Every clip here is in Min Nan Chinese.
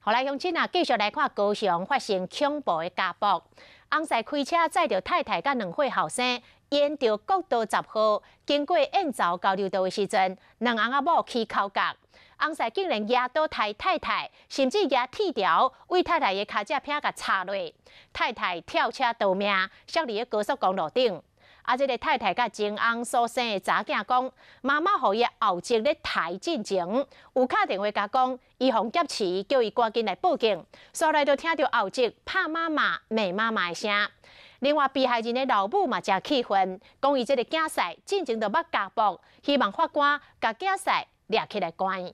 好來，鄉親啊，繼續來看高雄發生恐怖的家暴。翁婿開車載著太太佮2歲後生，沿著國道10號，經過燕巢交流道的時陣，兩翁仔某起口角，翁婿竟然舉刀刣太太，甚至舉鐵條對太太的跤脊片共插落，太太跳車逃命，摔佇个高速公路頂。啊，這个太太佮前翁所生的查囝講，媽媽予伊後姪咧刣進前，有敲電話共講，伊予挾持，叫伊趕緊來報警。煞來就聽著後姪拍媽媽、罵媽媽的聲。另外，被害人的老母嘛誠氣憤，講伊這个囝婿進前就捌家暴，希望法官共囝婿掠起來關。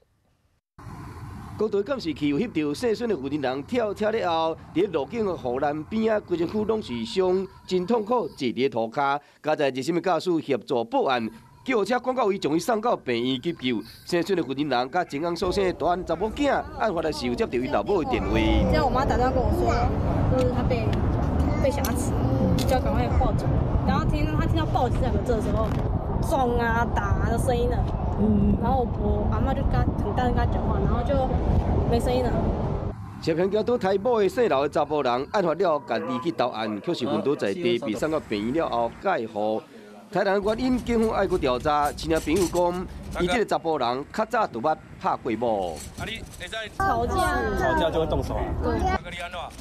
國道監視器有翕著姓孫的婦人跳車了後，佇路景的護欄邊仔，規身軀攏是傷，真痛苦，坐佇塗跤。佳哉熱心的駕駛協助報案，救護車趕到位，將伊送到病院急救。姓孫的婦人佮前翁所生的大漢查某囝，案發的時有接著𪜶老母的電話。之後我媽打電話跟我說，就是他被挾持，就要趕快報警。然後聽他聽到報警這兩個字的時候，撞啊打的聲音了。然後我阿嬤就跟他很大聲跟他講話，然後就沒聲音了。涉嫌舉刀刣某的姓劉的查埔人，案發了後家己去投案，卻是昏倒在地，被送到病院了後蓋護。刣人原因，警方愛閣調查。親戚朋友講，伊這个查埔人較早就捌拍過某。吵架，吵架就會動手。對。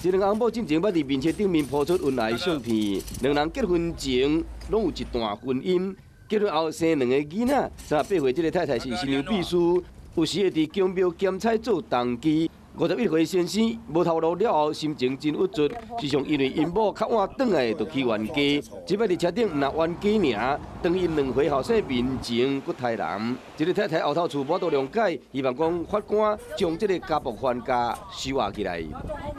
這兩翁某進前捌佇面冊頂面鋪出恩愛相片，兩人結婚前攏有一段婚姻。結婚後生兩个囡仔，38歲這个太太是新娘秘書，有時會佇宮廟兼差做童乩。51歲先生無頭路了後，心情真鬱卒，時常因為𪜶某較晚轉來就起冤家。這擺佇車頂毋但冤家爾，當𪜶2歲後生面前閣刣人。這个太太後頭厝無法度諒解，希望講法官將這个家暴犯共收押起來。